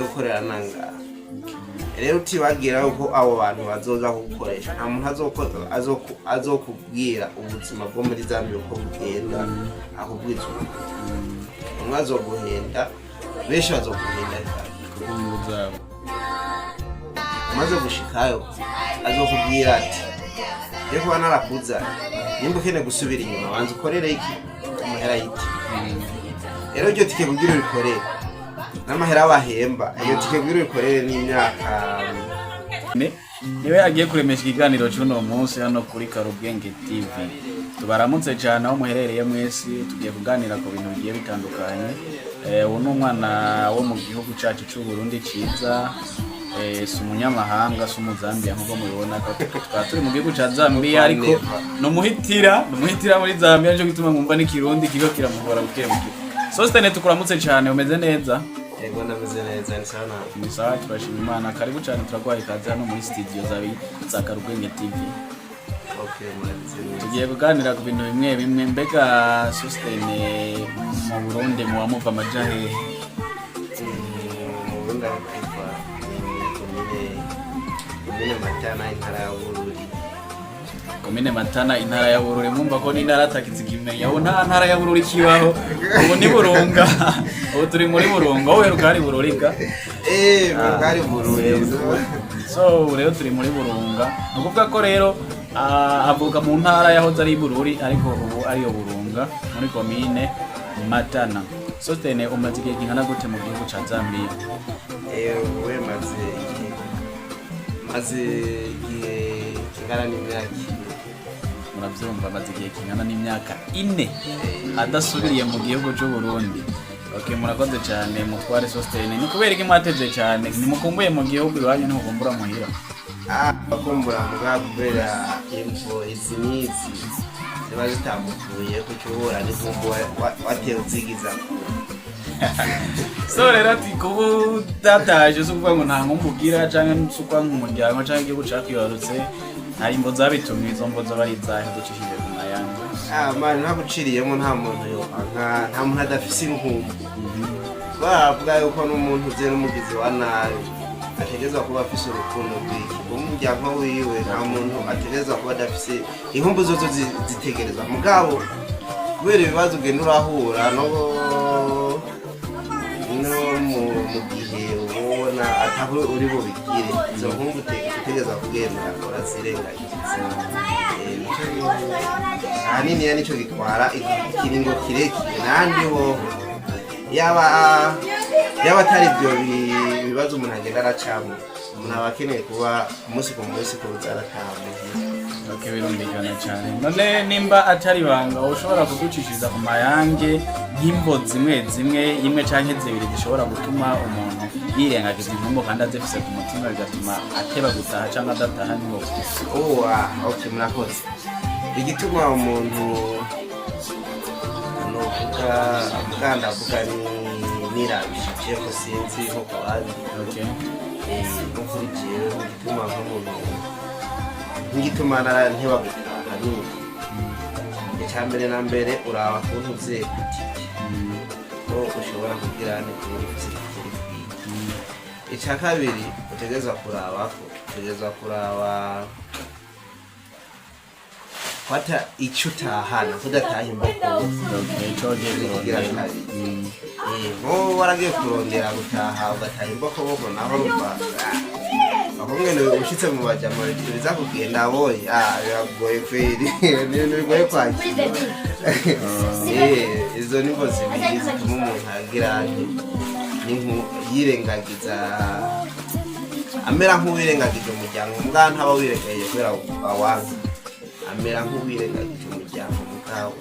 Gukorera nangaha rero, utibagira ko abo bantu bazoza kugukoresha, nta muntu azokubwira ubuzima bwo muri Zambia uko bugenda akubwiza ukuri. Umwe azoguhenda, benshi bazoguhenda cyane kubw'inyungu zabo. Umaze gushikayo azokubwira ati: "Je kuba narakuzanye, nimba ukeneye gusubira inyuma, banza ukorere iki amahera y'itike." Rero iryo tike kugira urikorere n'amahera bahemba, iyo tike kugira urikorere n'imyaka. Niwe agiye kuremesha ikiganiro c'uno munsi hano kuri Karubwenge TV. Tubaramutse cyane aho muherereye mwese. Tugiye kuganira ku bintu bigiye bitandukanye. Ubu ni umwana wo mu gihugu cacu c'u Burundi ciza. Si umunyamahanga, si umuzambiya nk'uko mubibona ko tukaba turi mu gihugu ca Zambia, ariko ni umuhitira muri Zambia, nico gituma mwumva n'ikirundi kigo kiramugora buke buke. Sostene, tukuramutse cyane, umeze neza? Yego, ndameze neza, ni sawa nawe? Ni sawa, turashima Imana. Karibu cyane, turaguhaye ikaze hano muri studio za Karubwenge TV. Okay, murabize neza. Tugiye kuganira ku bintu bimwe bimwe. Mbega Sostene, mu Burundi muba muva amaja hehe? Mu Burundi aho twitwa ni muri komine Matana, intara ya Bururi. Komine Matana, intara ya Bururi. Mwumva ko n'intara atakizikimenya, ubu nta ntara ya Bururi kibaho, ubu ni Burunga, ubu turi muri Burunga. Wowe uheruka hari Bururiga? Eh, bwari Bururi. So ubu rero turi muri Burunga, ni ukuvuga ko rero avuka mu ntara yahoze ari Bururi, ariko ubu ariyo Burunga, muri komine Matana. Sostene, umaze igihe kingana gute mu gihugu ca Zambia? We, maze igihe kingana n'imyaka 4. Muravyumva, amaze igihe kingana n'imyaka 4 adasubiriye mu gihugu c'u Burundi. Okay, murakoze cyane, mutware Sostene. Ni kubera iki mwatevye cyane? Ntimukumbuye mu gihugu iwanyu? Ntimukumbura muhira? Ah, bakumbura muga kubera imvo izi n'izi ziba zitamuvuye ko uhura n'ivumbu watewe uzigiza kure. So rero ati kuba udataje si ukuvuga ngo nta nkumbu ugira, canke si ukuvuga ngo umuryango canke igihugu cakwibarutse. Hari imvo zabitumye. Izo mvo zoba ari izahe, ducishije ku mayange? Ah man, ntaguciriyemo, nta muntu yo nta muntu adafise inkumbu. Baravuga yuko n'umuntu uze n'umugizi wa nabi ategerezwa kuba afise urukundo rw'iki umuryango wiwe. Nta muntu ategerezwa kuba adafise inkumbu, zozo zitegerezwa, mugabo kubera ibibazo ugenda urahura no mu gihe ubona ataho uri bubigire, izo nkumbu utegerezwa kugenda urazirengagiza. Ahanini ya nico gitwara ikiringo kirekire. Nandi hoho yaba atari ibyo bibazo umuntu agenda aracamwo, umuntu aba akeneye kuba umunsi ku munsi kuza arataha muhira. Okay, birumvikana cyane. None nimba atari ibanga, ushobora kuducishiriza ku mayange nk'imvo zimwe zimwe, imwe canke zibiri, zishobora gutuma umuntu yirengagiza inkumbu kandi azifise ku mutima, bigatuma ateba gutaha canke adataha n'ingoga? Oh, ah, okay, murakoze. Igituma umuntu novuga avuga, ndavuga ni nirabishije ko sinzi nko ku bandi. Nko kuri jewe, igituma nk'umuntu nk'igituma nteba gutaha ni icya mbere na mbere uraba kuntu uziye ku tike ko ushobora kugira ni kubura ufise itike rikwiye. Icya kabiri utegerezwa kuraba ko utegerezwa kuraba kwata icyo utahana, kudataha imboko. Okay, ico wagiye Kigira kurondera. kabiri. Nko waragiye kurondera gutaha ugataha imbokoboko, naho urumva aho mwene ushitse mu bajama biza kugenda boye, biragoye kweri, ni ibintu bigoye kwakira. Izo ni zibiri zituma umuntu agira ni yirengagiza, amera nk'uwirengagije umuryango, mbwa ntaba wirengagije kubera awanka, amera nk'uwirengagije umuryango mugabo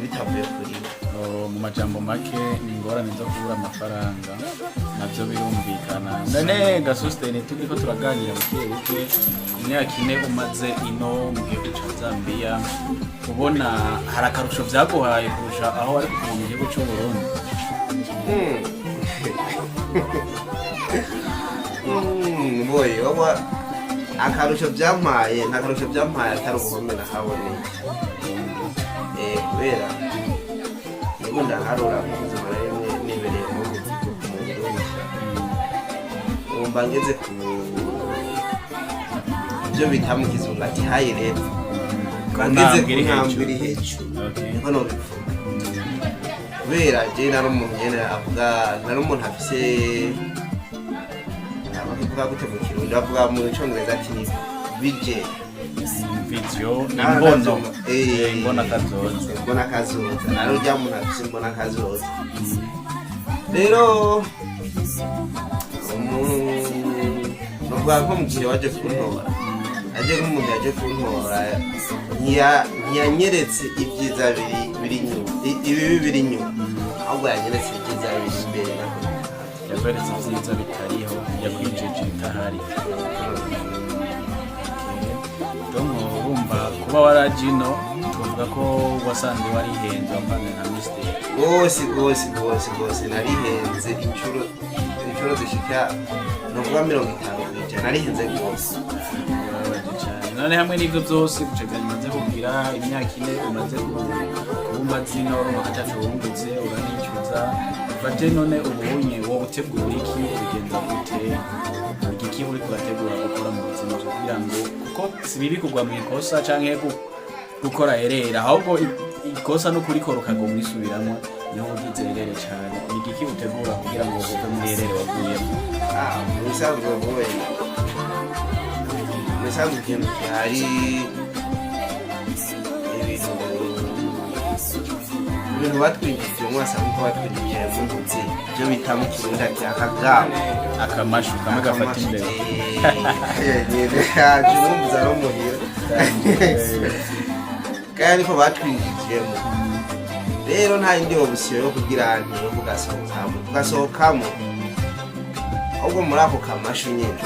bitavuye kuri we. Oh, mu majambo make ni ingorane zo kubura amafaranga, navyo birumvikana. None gasostene, turiko turaganira buke buke, imyaka 4 umaze ino mu gihugu ca Zambia, ubona hari akarusho vyaguhaye kurusha aho wari kuva mu gihugu c'Uburundi? Boye wowe, akarusho byampaye, nta karusho byampaye atari ubuhome nahaboneye. Kubera nibwo ndaharura mu buzima, na rimwe nibereye nko mu Ngomba ngeze ku byo bita mu kizungu ati high level. Ku Ngeze ntambwe ku iri ntambwe hejuru. iri hejuru. Okay. Niko nobivuga, kubera je nari umuntu nyene avuga, nari umuntu afise, bavuga gute mu Kirundi, bavuga mu Congereza ati ni vision. Vision, imbono. Imbona kazoza. Imbona kazoza. Nari urya muntu afise imbona kazoza. Rero novuga nko mu gihe waje kuntora, aje nk'umuntu yaje kuntora, ntiyanyeretse ibyiza biri inyuma, ibibi biri inyuma, ahubwo yanyeretse ibyiza biri imbere nako. Yakweretse ibyiza bitariho, yakwijeje ibitahari. Donc urumva kuba waraje ino, tuvuga ko wasanze warihenze, wapanze nka mistake. Rwose rwose rwose rwose, narihenze inshuro zishika novuga 50%. Narihenze rwose. Birababaje cyane. None hamwe n'ibyo byose gucega umaze kugira imyaka 4 umaze kuba umaze ino, urumva ko ataco wungutse, uranicuza. Ufate none ubunye wowe utegura iki? Ubigenza gute? Igiki uriko urategura gukora mu buzima kugira ngo, kuko si bibi kugwa mu ikosa canke gukora erreur, ahubwo ikosa no kurikora ukaguma urisubiramwo niho ugize erreur cane. Ni igiki utegura kugira ngo uve muri erreur waguyemo? Ah, mu bisanzwe wowe, mu bisanzwe ikintu gihari, ibintu batwinjije mwasa nkuko batwinjije mu ntuzi ibyo bita mu Kirundi ati akagabo. Akamashu kamwe gafata imbere. Nyene yaje umwumviza no muhira kandi ariko batwinjijemo. Rero nta yindi option yo kugira nti yo kugasohokamo, ahubwo muri ako kamashu nyene,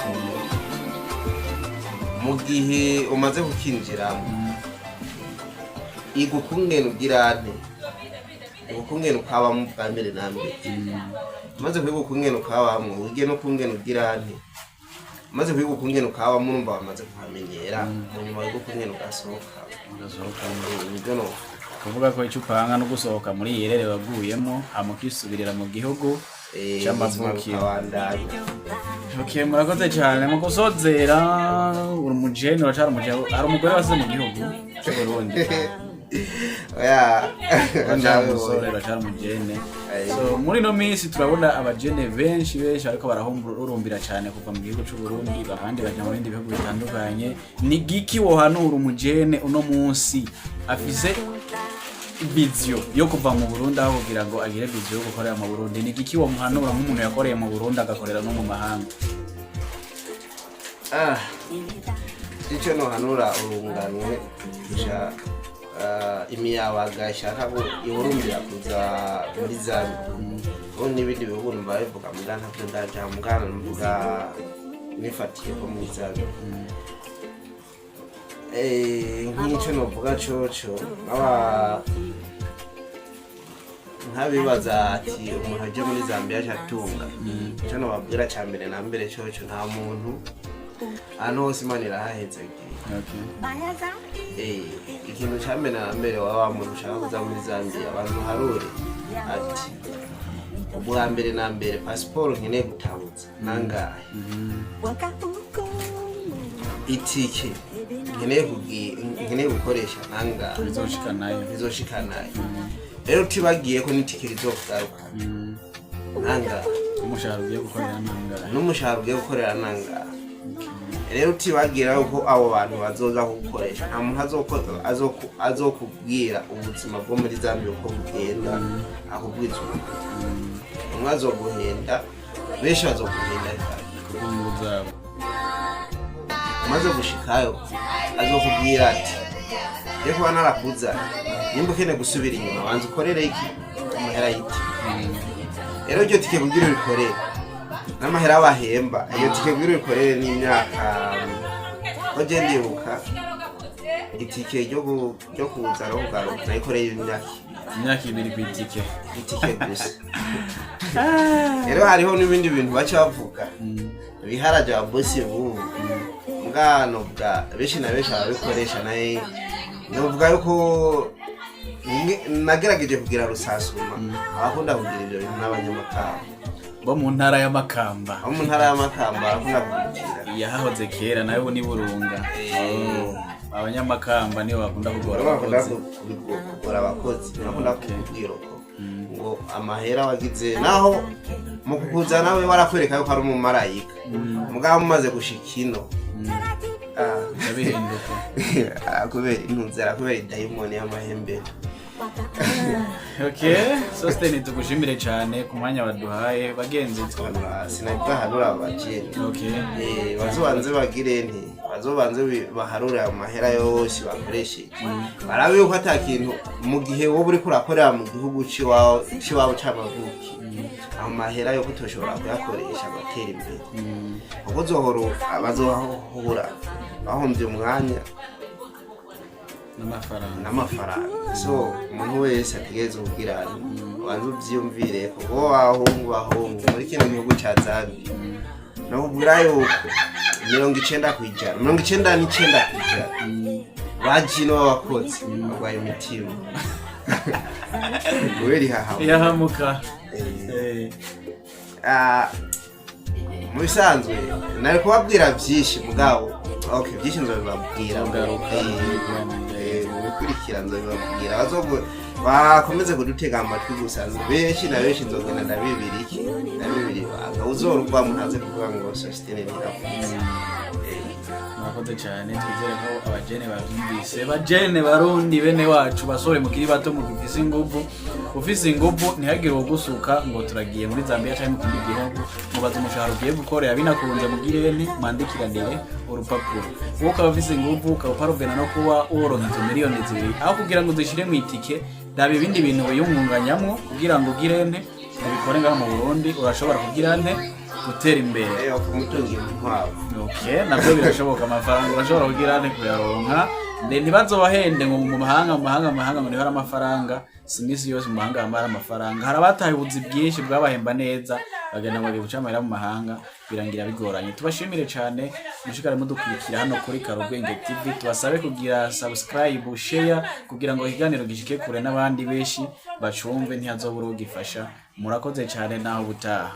mu gihe umaze kukinjiramo, igukungene ugira nte, igukungene ukabamo bwa mbere na mbere. Umaze kwiga ukungene ukabamwo, wige no kungene ugira nte. Umaze kwiga ukungene ukabamo, urumva wamaze kuhamenyera, mu nyuma wiga ukungene ugasohoka. Ugasohokamo. Nibyo no. Kuvuga ko icyo upanga no gusohoka muri iyi erreur waguyemo, hama ukisubirira mu gihugu ubuzima c'amavukiro. Bukabandanya. Okay, murakoze cyane. Mu gusozera, uri umujene, uracari umujene, hari umugore wasize mu gihugu cy'u Burundi? Oya. Uracari umusore, uracari umujene. So muri ino minsi turabona abajene benshi benshi ariko barahurumbira cyane kuva mu gihugu cy'u Burundi, abandi baja mu bindi bihugu bitandukanye. Ni giki wohanura umujene uno munsi afise vision yo kuva mu Burundi, aho kugira ngo agire vision yo gukorera mu Burundi? Ni giki womuhanura nk'umuntu yakoreye mu Burundi agakorera no mu mahanga? Ah, icyo nohanura urunganwe rusha imiyabaga ishaka ko ihurumbira kuza muri Zambia ubu n'ibindi bihugu, numva bivuga muga ntabyo ndaja muga mvuga nifatiye ko muri Zambia. Nk'icyo novuga coco aba nkabibaza ati umuntu aje muri Zambia aje atunga, icyo nobabwira ca mbere na mbere coco, nta muntu, ahantu hose Imana irahahezagiye. Ikintu ca mbere na mbere, waba wa muntu ushaka kuza muri Zambia, abantu harure ati ubwa mbere na mbere pasiporo nkeneye gutabuza nangahe, itike nkeneye gukoresha nangahe, bizoshika nayo, rizoshikanayo. Rero utibagiye ko n'itike rizokugaruka nangahe, umushahara ugiye gukorera nangahe, n'umushahara ugiye gukorera nangahe. Rero utibagira ko abo bantu bazoza kugukoresha, nta muntu azokubwira ubuzima bwo muri Zambia uko bugenda akubwiza ukuri. Umwe azoguhenda, benshi bazoguhenda cyane kubw'inyungu zabo. Umaze gushikayo azokubwira ati rero kuba narakuzanye, nimba ukeneye gusubira inyuma, banza ukorere iki amahera y'itike. Rero iryo tike kugira urikorere n'amahera bahemba iyo tike kugira urikorere n'imyaka ko je ndibuka itike ryo kuza no kugaruka nayikoreye imyaka 2. Imyaka 2 ku itike? Itike gusa. Rero hariho n'ibindi bintu baca bavuga biharaje ababosi bubu mbwano bwa benshi na benshi ababikoresha naye novuga yuko nagerageje kugira rusasuma abakunda kugira ibyo bintu n'abanyamakamba. Bo mu ntara ya Makamba. Abo mu ntara y'Amakamba barakunda kubigira. Yahahoze kera, nawe ubu ni Burunga. Oh, abanyamakamba nibo bakunda kugora bakunda abakozi. Kugora abakozi, bakunda kukubwira uko ngo amahera wagize, naho mu kukuza nawe warakwereka yuko ari umumarayika, mugabo mumaze gushika ino, ah, yabihinduka. Arakubera intuzi, arakubera idayimoni y'amahembe. Okay, Sostene, tugushimire cyane ku mwanya waduhaye, bagenzi. Sinabwahanura abajene. Bazobanze bagire nti bazobanze baharure ayo mahera yose bakoresheje, barabe yuko ata kintu mu gihe wowe uriko urakorera mu gihugu c'iwabo c'amavuki, ayo mahera yuko utoshobora kuyakoresha agatera imbere, kuko uzohora bazohura bahomvye umwanya n'amafaranga. N'amafaranga. So umuntu wese ategereza kugira ubanze uvyiyumvire, kuko bahungu bahungu muri kino gihugu ca Zambia, nokubwira yuko 90%, 99% bajino b'abakozi barwaye imitima kubera ihahamuka. Yahamuka. Ah, mu bisanzwe nari kubabwira byinshi, mugabo okay, byinshi nzobibabwira. Nzogaruka. Mu bikurikira nzobibabwira. Bakomeze kudutega amatwi gusa. Benshi na benshi nzogenda ndabibira iki, ndabibira ibanga, uzorugwamo ntaze kuvuga ngo Sositene ntiravuze. Murakoze cyane. Twizere ko abajene babyumvise. Bajene barundi bene wacu, basore mukiri bato, mugifise inguvu, ufise inguvu, ntihagire uwogusuka ngo turagiye muri Zambia cyangwa mu kindi gihugu. Mubaze umushahara ugiye gukorera, binakunze mugirene mwandikiranire urupapuro. Wowe ukaba ufise inguvu, ukaba uparuvena no kuba woronka izo miliyoni 2, aho kugira ngo uzishire mu itike, raba ibindi bintu wiyungunganyamwo kugira ngo ugirene ubikore ngaho mu Burundi. Urashobora kugira nte gutera imbere. Kumutungira inkwavu. Okay, nabyo birashoboka. Amafaranga urashobora kugira ane kuyaronka. Ntibazobahende ngo mu mahanga, mu mahanga, mu mahanga ngo niho hari amafaranga. Si iminsi yose mu mahanga hama hari amafaranga. Hari abataye ubuzi bwinshi bwabahemba neza, bagenda ngo bagiye guca amahera mu mahanga, birangira bigoranye. Tubashimire cyane, mushikare mudukurikira hano kuri Karubwenge TV. Tubasabe kugira subscribe, share, kugira ngo ikiganiro gishike kure n'abandi benshi bacumve, ntihazobura ugifasha. Murakoze cyane, naho ubutaha.